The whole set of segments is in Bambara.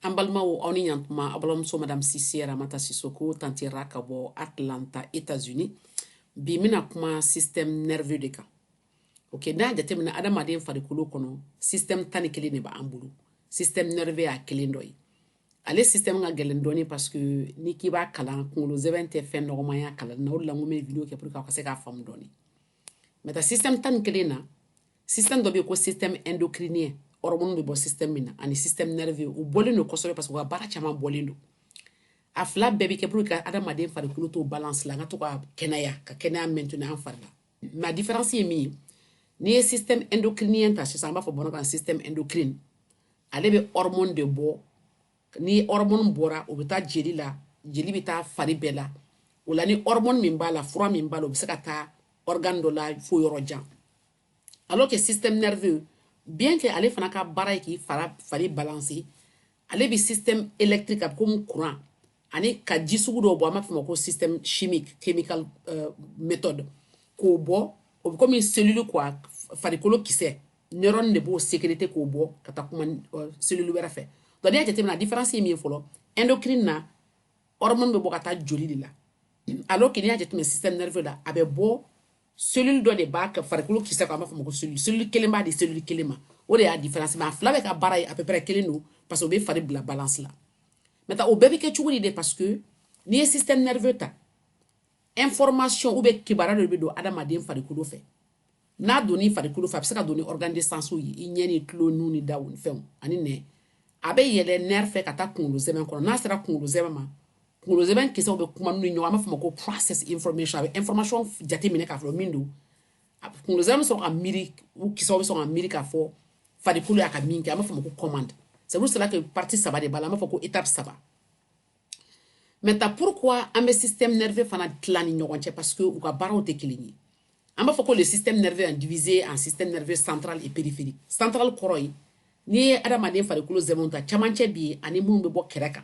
An balimaw, aw ni ɲantuma. Aw balimamuso Madame Sise Ramata Sisoko, tantira ka bɔ Atlanta, États-Unis. Bi n bɛna kuma système nerveux de kan. Ok, n'a jateminɛ, adamaden farikolo kɔnɔ, système 11 de b'an bolo. Système nerveux y'a kelen dɔ ye. Ale système ka gɛlɛn dɔɔni parce que ni k'i b'a kalan, kunkolo zɛbɛn tɛ fɛn nɔgɔman kalan na. O de la n ko n bɛ vidéo kɛ pour que aw ka se k'a faamu dɔɔni. Maintenant, système 11 na, système dɔ bɛ yen ko système endocrinien, hormone bɛ bɔ système min na, ani système nerveux, o bɔlen don kosɛbɛ parce que u ka baara caman bɔlen don. A fila bɛɛ bɛ kɛ pour que ka adamaden farikolo to balance la, an ka to ka kɛnɛya, ka kɛnɛya maintenir an fari la. Mais a différence ye min ye, n'i ye système endocrinien ta sisan, an b'a fɔ bamanankan système endocrine, ale bɛ hormone de bɔ. Ni hormone bɔra, o bɛ taa jeli la, jeli bɛ taa fari bɛɛ la. O la, ni hormone min b'a la, fura min b'a la, o bɛ se ka taa organe dɔ la fo yɔrɔ jan. Alors que système nerveux, bien que ale fana ka baara ye k'i fara fari balancer, ale bɛ système électrique, a bɛ komi courant, ani ka ji sugu dɔw bɔ, an b'a fɔ o ma ko système chimique, chemical méthode, k'o bɔ. O bɛ komi cellule quoi, farikolo kisɛ, neurone de b'o sécréter k'o bɔ ka taa kuma cellule wɛrɛ fɛ. Donc n'i y'a jateminɛ, a différence ye min ye fɔlɔ, endocrine na, hormone bɛ bɔ ka taa joli de la, alors que n'i y'a jateminɛ système nerveux la, a bɛ bɔ cellule dɔ de b'a kɛ farikolo kisɛ kan, an b'a fɔ o ma ko cellule. Cellule kelen b'a di cellule kelen ma. O de y'a différence. Mais a fila bɛɛ ka baara ye à peu près kelen don parce que o bɛ fari bila balance la. Maintenant, o bɛɛ bɛ kɛ cogo di de? Parce que n'i ye système nerveux ta, information ou bien kibaruya dɔ bɛ don adamaden farikolo fɛ. N'a donn'i farikolo fɛ, a bɛ se ka don ni organe de sens ye, i ɲɛ ni tulo, nun ni daw ni fɛnw ani nɛn. A bɛ yɛlɛ nerf fɛ ka taa kunkolo zɛmɛ kɔnɔ. N'a sera kunkolo zɛmɛ ma, kunkolo zɛmɛ kisɛw bɛ kuma n'u ni ɲɔgɔn, an b'a fɔ o ma ko process information. A bɛ information jateminɛ k'a fɔ min don. Kunkolo zɛmɛ bɛ sɔrɔ ka miiri, u kisɛw bɛ sɔrɔ ka miiri k'a fɔ farikolo y'a ka min kɛ, an b'a fɔ o ma ko commande. C'est pour cela que partie saba de b'a la, an b'a fɔ ko étape saba. Maintenant, pourquoi an bɛ système nerveux fana tila ni ɲɔgɔn cɛ? Parce que u ka baaraw tɛ kelen ye. An b'a fɔ ko le système nerveux est divisé en système nerveux central et périphérique. Central kɔrɔ ye, n'i ye adamaden farikolo zɛmɛw ta, camancɛ bɛ yen ani minnu bɛ bɔ kɛrɛ kan.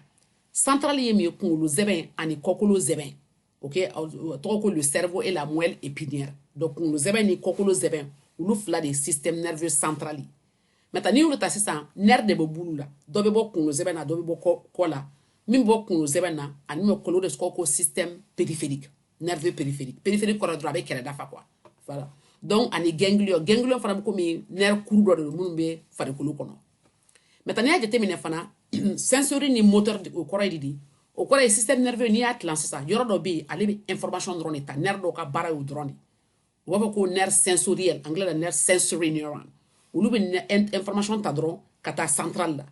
Central ye min ye, kunkolo zɛmɛ ani kɔkolo zɛmɛ. Ok, tɔgɔ ko le cerveau et la moelle épinière. Donc kunkolo zɛmɛ ni kɔkolo zɛmɛ, olu fila de ye système nerveux central ye. Maintenant, n'i y'olu ta sisan, nerf de bɛ b'olu la. Dɔ bɛ bɔ kunkolo zɛmɛ na, dɔ bɛ bɔ kɔ la. Min bɛ bɔ kunkolo zɛmɛ na ani min bɛ kɔ, o de tɔgɔ ko système périphérique, nerveux périphérique. Périphérique kɔrɔ dɔrɔn a bɛ kɛrɛda fa quoi. Voilà. Donc ani ganglion, ganglion fana bɛ komi nerf kuru dɔ de don minnu bɛ farikolo kɔnɔ. Maintenant, n'i y'a jateminɛ fana, sensory ni moteur, o kɔrɔ ye di? O kɔrɔ ye système nerveux, n'i y'a tilan sisan, yɔrɔ dɔ bɛ yen, ale bɛ information dɔrɔn de ta. Nerf dɔw ka baara y'o dɔrɔn de. U b'a fɔ ko nerf sensoriel, anglais la nerf sensory neuron. Olu bɛ information ta dɔrɔn ka taa central la.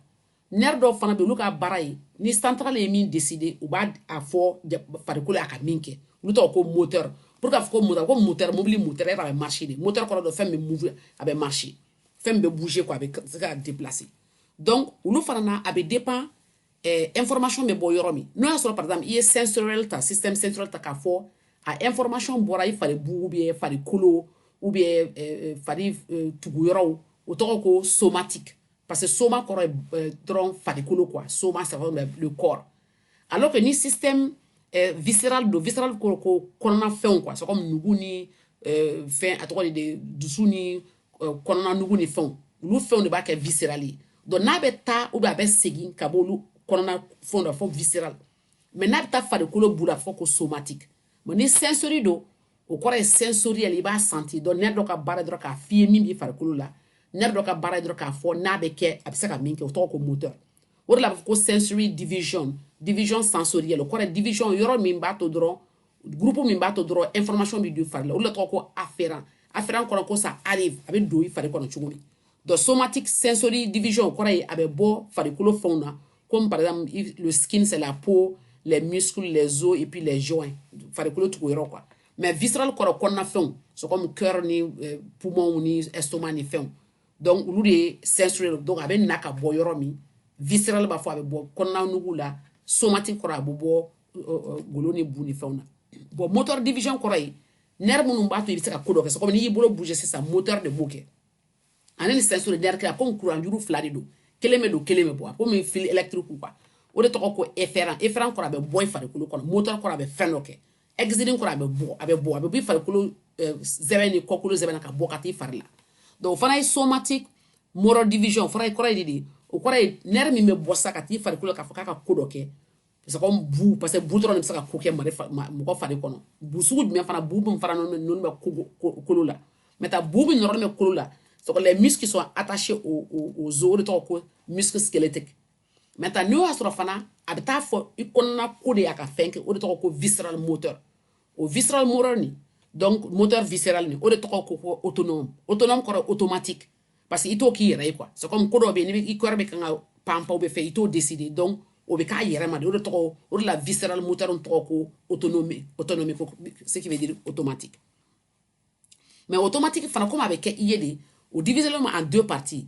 Nerf dɔw fana bɛ yen, olu ka baara ye, ni central ye min décider, u b'a a fɔ farikolo y'a ka min kɛ. Olu tɔgɔ ko moteur. Pour k'a fɔ ko moteur, ko moteur, mobili moteur yɛrɛ, a bɛ marcher de. Moteur kɔrɔ dɔ, fɛn bɛ mouver, a bɛ marcher, fɛn bɛ bouger quoi, a bɛ se ka déplacer. Donc olu fana na, a bɛ dépend information bɛ bɔ yɔrɔ min. N'o y'a sɔrɔ, par exemple, i ye sensoriel ta, système sensoriel ta, k'a fɔ a information bɔra i fari bu ou bien farikolo ou bien fari tuguyɔrɔw, o tɔgɔ ko somatique, parce que soma kɔrɔ ye dɔrɔn farikolo quoi. Soma, c'est le corps. Alors que ni système viscéral don, viscéral kɔrɔ ko kɔnɔna fɛnw quoi, c'est comme nugu ni fɛn, a tɔgɔ de dusu ni kɔnɔna nugu ni fɛnw, olu fɛnw de b'a kɛ viscéral ye. Donc n'a bɛ taa ou bien a bɛ segin ka bɔ olu kɔnɔna fɛnw da fɔ viscéral, mais n'a bɛ taa farikolo bu la, fɔ ko somatique. Bon, ni sensory don, o kɔrɔ ye sensoriel, i b'a sentir. Donc nerf dɔ ka baara dɔrɔn k'a f'i ye min b'i farikolo la, nerf dɔ ka baara dɔrɔn k'a fɔ n'a bɛ kɛ, a bɛ se ka min kɛ, o tɔgɔ ko moteur. O de la a bɛ fɔ ko sensory division, division sensorielle. O kɔrɔ ye division yɔrɔ min b'a to dɔrɔn, groupe min b'a to dɔrɔn information bɛ don fari la, o de la tɔgɔ ko afférent. Afférent kɔrɔ ko ça arrive, a bɛ don i fari kɔnɔ cogo min. Donc somatic sensory division, o kɔrɔ ye a bɛ bɔ farikolo fɛnw na, comme par exemple le skin, c'est la peau, les muscles, les os et puis les joints, farikolo tugu yɔrɔ quoi. Mais viscéral kɔrɔ kɔnɔna fɛnw, c'est comme cœur ni poumon ni estomac ni fɛnw. Donc olu de ye sensory. Donc a bɛ na ka bɔ yɔrɔ min, viscéral b'a fɔ a bɛ bɔ kɔnɔna nugu la, somatique kɔrɔ a bɛ bɔ golo ni bu ni fɛnw na. Bon, moteur division kɔrɔ ye nerf minnu b'a to i bɛ se ka ko dɔ kɛ. C'est comme n'i y'i bolo bouger sisan, moteur de b'o kɛ. Ani ni sensory nerf kɛ, komi courant juru fila de don, kelen bɛ don, kelen bɛ bɔ, komi fil électrique quoi. O de tɔgɔ ko efférent. Efférent kɔrɔ a bɛ bɔ i farikolo kɔnɔ, moteur kɔrɔ a bɛ fɛn dɔ kɛ, exérine kɔrɔ a bɛ bɔ, a bɛ bɔ, a bɛ bɔ i farikolo zɛbɛn ni kɔkolo zɛbɛn na ka bɔ ka t'i fari la. Donc o fana ye somatic motor division. O fana ye kɔrɔ ye de, o O kɔrɔ ye nerf min bɛ bɔ sa ka t'i farikolo la k'a fɔ k'a ka ko dɔ kɛ. C'est comme bu, parce que bu dɔrɔn de bɛ se ka ko kɛ mɔgɔ fari kɔnɔ. Bu sugu jumɛn fana? Bu min fana nɔnɔ bɛ kolo la. Maintenant, bu min nɔrɔlen bɛ kolo la, c'est les muscles qui sont attachés aux os, o de tɔgɔ ko muscle squelettique. Maintenant, n'o y'a sɔrɔ fana a bɛ taa fɔ i kɔnɔna ko de y'a ka fɛn kɛ, o de tɔgɔ ko viscéral moteur. O viscéral moteur nin, donc moteur viscéral nin, o de tɔgɔ ko autonome. Autonome kɔrɔ automatique, parce que i t'o k'i yɛrɛ ye quoi. C'est comme ko dɔ bɛ yen, ni i cœur bɛ kan ka pan pan bɛ fɛ, i t'o décider, donc o bɛ k'a yɛrɛ ma de. O de tɔgɔ, o de la viscéral moteur tɔgɔ ko autonome. Autonome, ce qui veut dire automatique. Mais automatique fana, comme a bɛ kɛ i ye de, o divisé en deux parties,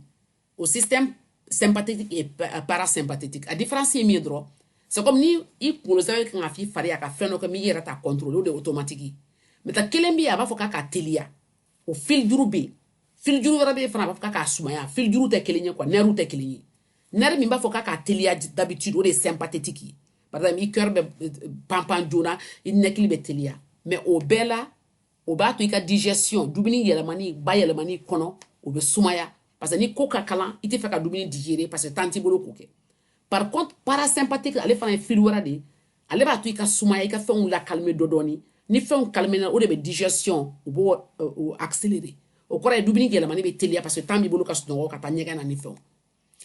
au système sympathique et parasympathique. A différence ye min ye dɔrɔn, c'est comme ni i kunkolo sɛbɛn kan ka f'i fari a ka fɛn dɔ kɛ min i yɛrɛ t'a contrôler, o de ye automatique ye. Maintenant, kelen bɛ yen, a b'a fɔ k'a ka teliya, o fil juru bɛ yen. Fil juru wɛrɛ bɛ yen fana, a b'a fɔ k'a ka sumaya. Fil juru tɛ kelen ye quoi, nerf tɛ kelen ye. Nerf min b'a fɔ k'a ka teliya d'habitude, o de ye sympathique ye. Par exemple, i cœur bɛ pan pan joona, i nɛkili bɛ teliya. Mais o bɛɛ la, o b'a to i ka digestion, dumuni yɛlɛmani, ba yɛlɛmani kɔnɔ, o bɛ sumaya, parce que ni ko ka kalan, i tɛ fɛ ka dumuni digérer, parce que temps t'i bolo k'o kɛ. Par contre, parasympathique, ale fana ye fil wɛrɛ de ye. Ale b'a to i ka sumaya, i ka fɛnw la calmer dɔ dɔɔni. Ni fɛnw calmer na, o de bɛ digestion, o b'o o accélérer. O kɔrɔ ye dumuni yɛlɛmani bɛ teliya, parce que temps b'i bolo ka sunɔgɔ, ka taa ɲɛgɛn na ni fɛnw.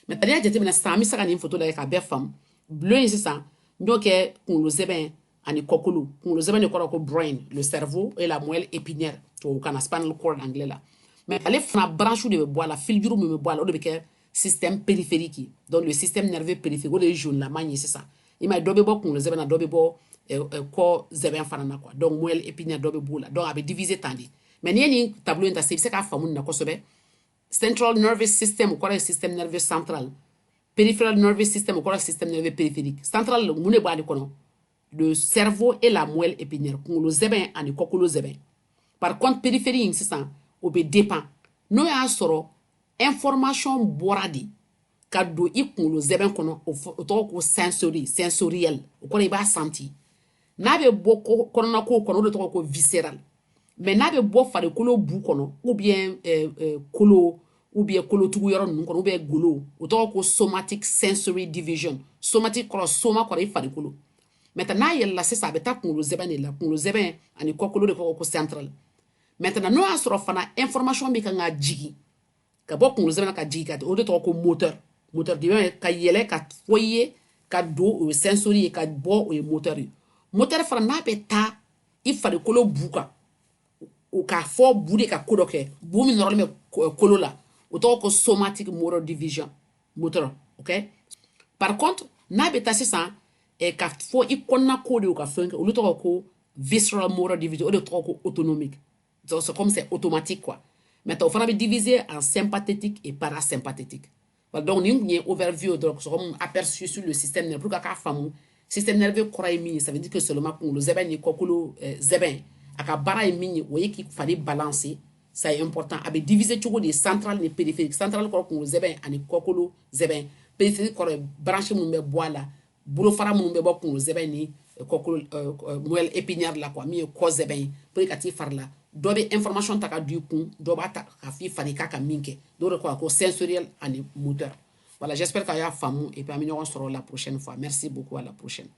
Maintenant, n'i y'a jateminɛ sisan, an bɛ se ka nin photo lajɛ k'a bɛɛ faamu. Bleu in sisan, n y'o kɛ kunkolo zɛbɛn ani kɔkolo. Kunkolo zɛbɛn de kɔrɔ ko brain, le cerveau et la moelle épinière, tubabukan na spinal cord anglais la. Mais ale fana, branche de bɛ bɔ a la, fil juru min bɛ bɔ a la, o de bɛ kɛ système périphérique ye. Donc le système nerveux périphérique, o de ye jaune lama ye sisan. I m'a ye, dɔ bɛ bɔ kunkolo zɛbɛn na, dɔ bɛ bɔ kɔ zɛbɛn fana na quoi. Donc moelle épinière, dɔ bɛ b'o la. Donc a bɛ diviser tan de. Mais n'i ye nin tableau in ta sisan, i bɛ se k'a faamu nin na kosɛbɛ. Central nervous system, o kɔrɔ ye système nerveux central. Peripheral nervous system, o kɔrɔ ye système nerveux périphérique. Central, mun de b'ale kɔnɔ? Le cerveau et la moelle épinière, kunkolo zɛbɛn ani kɔkolo zɛbɛn. Par contre, périphérie in sisan, o bɛ dépend n'o y'a sɔrɔ information bɔra de ka don i kunkolo zɛbɛn kɔnɔ, o tɔgɔ ko sensory, sensoriel, o kɔrɔ i b'a senti. N'a bɛ bɔ kɔnɔna kow kɔnɔ, o de tɔgɔ ko viscéral. Mais n'a bɛ bɔ farikolo bu kɔnɔ, ou bien kolo, ou bien kolotugu yɔrɔ ninnu kɔnɔ, ou bien golo, o tɔgɔ ko somatic sensory division. Somatic kɔrɔ, soma kɔrɔ i farikolo. Maintenant, n'a yɛlɛla sisan, a bɛ taa kunkolo zɛbɛn de la. Kunkolo zɛbɛn ani kɔkolo de kɔgɔ ko central. Maintenant, n'o y'a sɔrɔ fana information bɛ kan ka jigin ka bɔ kunkolo zɛbɛn na ka jigin ka, o de tɔgɔ ko moteur. Moteur de ka yɛlɛ ka fɔ i ye ka don, o ye sensory ye, ka bɔ, o ye moteur ye. Moteur fana, n'a bɛ taa i farikolo bu kan, o k'a fɔ bu de ka ko dɔ kɛ, bu min nɔrɔlen bɛ kolo la, o tɔgɔ ko somatic motor division, moteur, ok. Par contre, n'a bɛ taa sisan ka fɔ i kɔnɔna ko de, o ka fɛn kɛ, olu tɔgɔ ko visceral motor division, o de tɔgɔ ko autonomique. Donc c'est comme c'est automatique quoi. Maintenant, o fana bɛ diviser en sympathique et parasympathique. Voilà, donc nin tun ye overview dɔrɔn, c'est comme aperçu sur le système nerveux, pour que k'a faamu système nerveux kɔrɔ ye min ye. Ça veut dire que seulement kunkolo zɛbɛn ni kɔkolo zɛbɛn, a ka baara ye min ye, o ye k'i fari balancer. Ça est important. A bɛ diviser cogo di? Central ni périphérique. Central kɔrɔ kunkolo zɛbɛn ani kɔkolo zɛbɛn. Périphérique kɔrɔ ye branche minnu bɛ bɔ a la, bolofara minnu bɛ bɔ kunkolo zɛbɛn ni kɔkolo, moelle épinière la quoi, min ye kɔ zɛbɛn ye, pour que ka t'i fari la. Dɔ bɛ information ta ka don i kun, dɔ b'a ta ka f'i fari k'a ka min kɛ. Dɔw de ko sensoriel ani moteur. Voilà, j'espère k'a y'a faamu et puis an bɛ ɲɔgɔn sɔrɔ la prochaine fois. Merci beaucoup, à la prochaine.